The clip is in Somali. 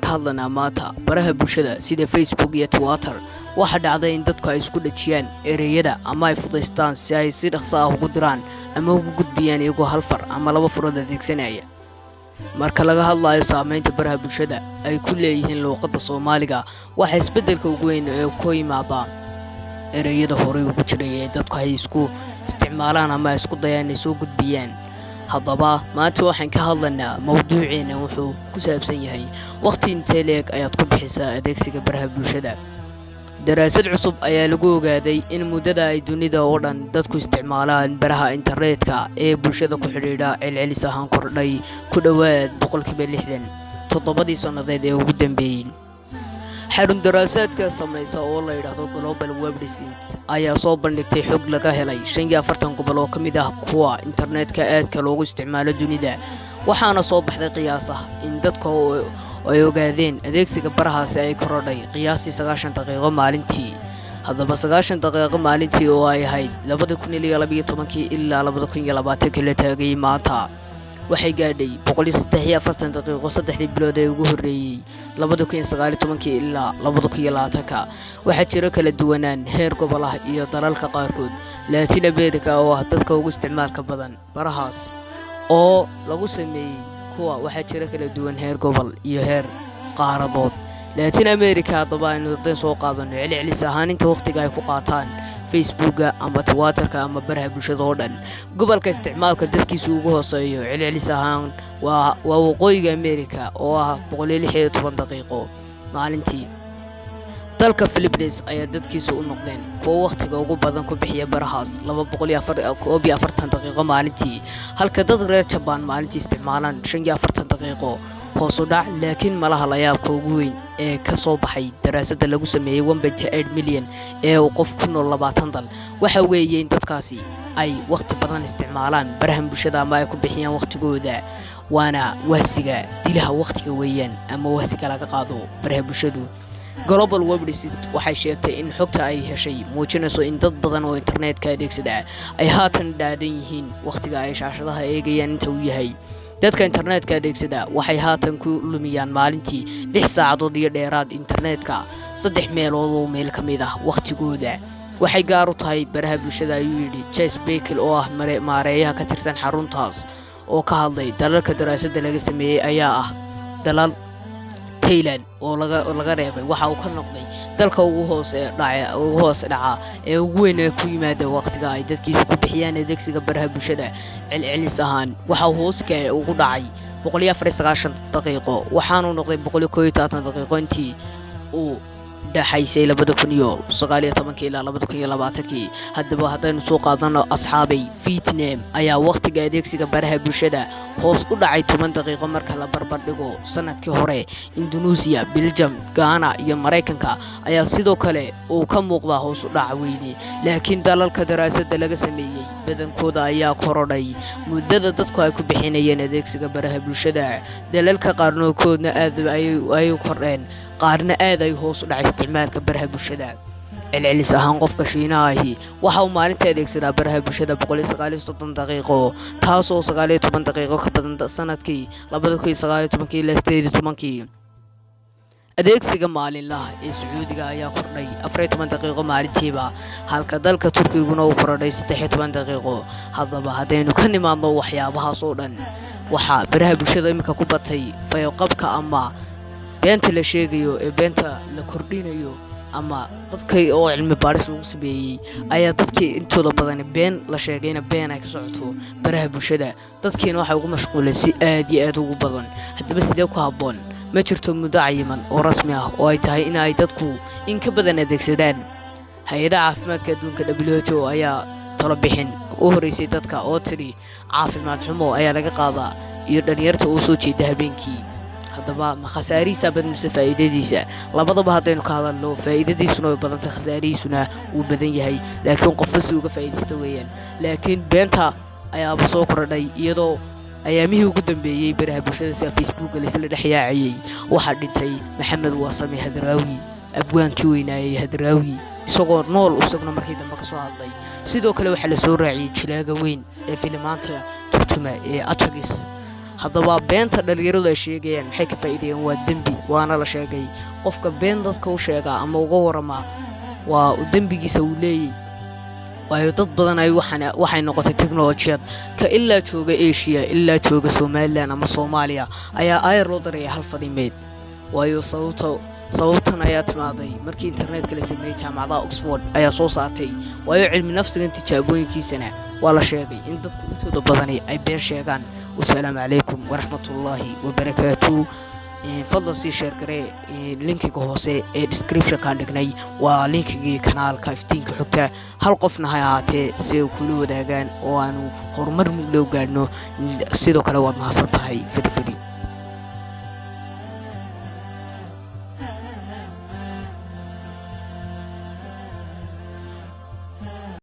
Hadlanaa maanta baraha bulshada sida Facebook iyo Twitter. Waxaa dhacday in dadku ay isku dhajiyaan ereyada ama ay fudaystaan si ay si dhaqso ah ugu diraan ama ugu gudbiyaan, iyagoo hal far ama laba farood adeegsanaya. Marka laga hadlayo saamaynta baraha bulshada ay ku leeyihiin luuqadda Soomaaliga, waxaa isbeddelka ugu weyn ee ku yimaada ereyada horey ugu jiray ee dadku ay isku isticmaalaan ama ay isku dayaan inay soo gudbiyaan. Haddaba maanta waxaan ka hadlaynaa, mawduuceena wuxuu ku saabsan yahay: wakhti intee leeg ayaad ku bixisaa adeegsiga baraha bulshada? Daraasad cusub ayaa lagu ogaaday in muddada ay dunida oo dhan dadku isticmaalaan baraha internetka ee bulshada ku xidhiidha celcelis ahaan kordhay ku dhowaad 60% 7dii sannadeed ee ugu dambeeyey. Xarun daraasaadka samaysa oo la yidhaahdo Global Web Research ayaa soo bandhigtay xog laga helay 45 gobol oo ka mid ah kuwa internetka aadka loogu isticmaalo dunida. Waxaana soo baxday qiyaas ah in dadka ay ogaadeen adeegsiga barahaasi ay korodhay qiyaastii 90 daqiiqo maalintii. Haddaba 90 daqiiqo maalintii oo ay ahayd 2012kii ilaa 2020kii la taagayay, maanta waxay gaadhay 143 daqiiqo 3dii bilood ee ugu horreeyey 2019kii ilaa 2020ka. Waxaa jiro kala duwanaan heer gobol ah iyo dalalka qaarkood. Latin America oo ah dadka ugu isticmaalka badan barahaas oo lagu sameeyey kuwa, waxaa jiro kala duwan heer gobol iyo heer qaaradood. Latin America haddaba aynu haddayn soo qaadano, celcelis ahaan inta wakhtiga ay ku qaataan Facebooka ama Twitterka ama baraha bulshada oo dhan, gobolka isticmaalka dadkiisu ugu hooseeyo celcelis ahaan waa Waqooyiga America oo ah 116 daqiiqo maalintii. Dalka Philippines ayaa dadkiisu u noqdeen kuwo wakhtiga ugu badan ku bixiya barahaas, 241 daqiiqo maalintii, halka dad reer Jabaan maalintii isticmaalaan 45 daqiiqo. Hoos u dhac laakiin malaha layaabka ugu weyn ee ka soo baxay daraasadda lagu sameeyey 1.8 milyan ee uu qof ku nool 20 dal waxa weeye in dadkaasi ay wakhti badan isticmaalaan barahan bulshada ama ay ku bixiyaan wakhtigooda. Waana wahsiga dilaha wakhtiga weeyaan ama wahsiga laga qaado baraha bulshadu. Global Web Research waxay sheegtay in xogta ay heshay muujinayso in dad badan oo internetka adeegsada ay haatan dhaadan yihiin wakhtiga ay shaashadaha eegayaan inta uu yahay. Dadka internetka adeegsada waxay haatan ku lumiyaan maalintii 6 saacadood iyo dheeraad internetka. Saddex meelood oo meel ka mid ah wakhtigooda waxay gaar u tahay baraha bulshada, ayuu yidhi Jes Bekel oo ah maareeyaha ka tirsan xaruntaas oo ka hadlay. Dalalka daraasadda laga sameeyey ayaa ah dalal Tayland oo laga reebay. Waxa uu ka noqday dalka ugu hoose dhaca ee ugu weyn ee ku yimaada wakhtiga ay dadkiisu ku bixiyaan adeegsiga baraha bulshada. Celcelis ahaan waxa uu hoos ugu dhacay 194 daqiiqo, waxaanuu noqday 131 daqiiqo intii uu dhaxaysay 2019kii ilaa 2020kii. Haddaba haddaynu soo qaadano, asxaabay, Vietnam ayaa wakhtiga adeegsiga baraha bulshada hoos u dhacay 10 daqiiqo marka la barbar dhigo sanadkii hore. Indonesia, Belgium, Ghana iyo Maraykanka ayaa sidoo kale uu ka muuqdaa hoos u dhac weyne, laakiin dalalka daraasadda laga sameeyey badankooda ayaa korodhay muddada dadku ay ku bixinayeen adeegsiga baraha bulshada. Dalalka qaarkoodna aad ayay u kordheen, qaarna aad ay hoos u dhacay isticmaalka baraha bulshada. Celcelis ahaan qofka Shiinaha ahi waxa uu maalinta adeegsadaa baraha bulshada 139 daqiiqo, taasoo 19 daqiiqo ka badan sanadkii 2019kii ilaa 18kii. Adeegsiga maalinlaha ee Sacuudiga ayaa kordhay 14 daqiiqo maalintiiba, halka dalka Turkiguna uu korodhay 13 daqiiqo. Haddaba haddaynu ka nimaadno waxyaabahaas oo dhan, waxaa baraha bulshada iminka ku batay fayoqabka ama beenta la sheegayo ee beenta la kordhinayo, ama dadkii oo cilmi baadhis lagu sameeyey ayaa dadkii intooda badan been la sheegayna been ay ka socoto baraha bulshada. Dadkiina waxay ugu mashquuleen si aad iyo aad ugu badan. Haddaba sidee ku habboon? Ma jirto muddo cayiman oo rasmi ah oo ay tahay in ay dadku in ka badan adeegsadaan. Hay-adaha caafimaadka adduunka WHO ayaa talo bixin u horreysay dadka oo tidhi caafimaad xumo ayaa laga qaadaa iyo dhalinyarta oo soo jeeda habeenkii. Haddaba ma khasaarihiisa bad mise faa'iidadiisa? Labadaba haddaynu ka hadalno, faa'iidadiisuna way badantay, khasaarihiisuna wuu badan yahay, laakiin qofba si uga faa'iidaysta weeyaan. Laakiin beenta ayaaba soo kordhay, iyadoo ayaamihii ugu dambeeyey baraha bulshada sida Facebooka laisla dhex yaacayey waxaa dhintay Maxamed Waasame Hadraawi, abwaankii weynaayey Hadraawi, isagoo nool isaguna markii dambe ka soo hadlay. Sidoo kale waxaa la soo raaciyey jilaaga weyn ee filimaanta turjuma ee Atagis. Haddaba beenta dhalinyaradu ay sheegayaan maxay ka faa'iidayaan? Waa dembi, waana la sheegay. Qofka been dadka u sheegaa ama uga waramaa waa uu dembigiisa uu leeyay, waayo dad badan ay waxay noqotay teknolojiyad ka ilaa jooga Asia ilaa jooga Somaliland ama Soomaaliya ayaa ayar loo daraya hal fadhimeed. Waayo sababtan ayaa timaaday markii internetka la sameeyey. Jaamacadaha Oxford ayaa soo saartay, waayo cilmi nafsigan tijaabooyinkiisana waa la sheegay in dadku intooda badani ay been sheegaan. Wasalaamu calaykum waraxmatullaahi wabarakaatu. Fadlan sii share garee. Linkiga hoose ee descriptionkaan dhignay waa linkigii kanaalka Iftiinka Xogta. Hal qofna ha ahaatee si ay kula wadaagaan oo aanu horumar mid loo gaadhno. Sidoo kale waad mahadsan tahay. Fadhi fadhi.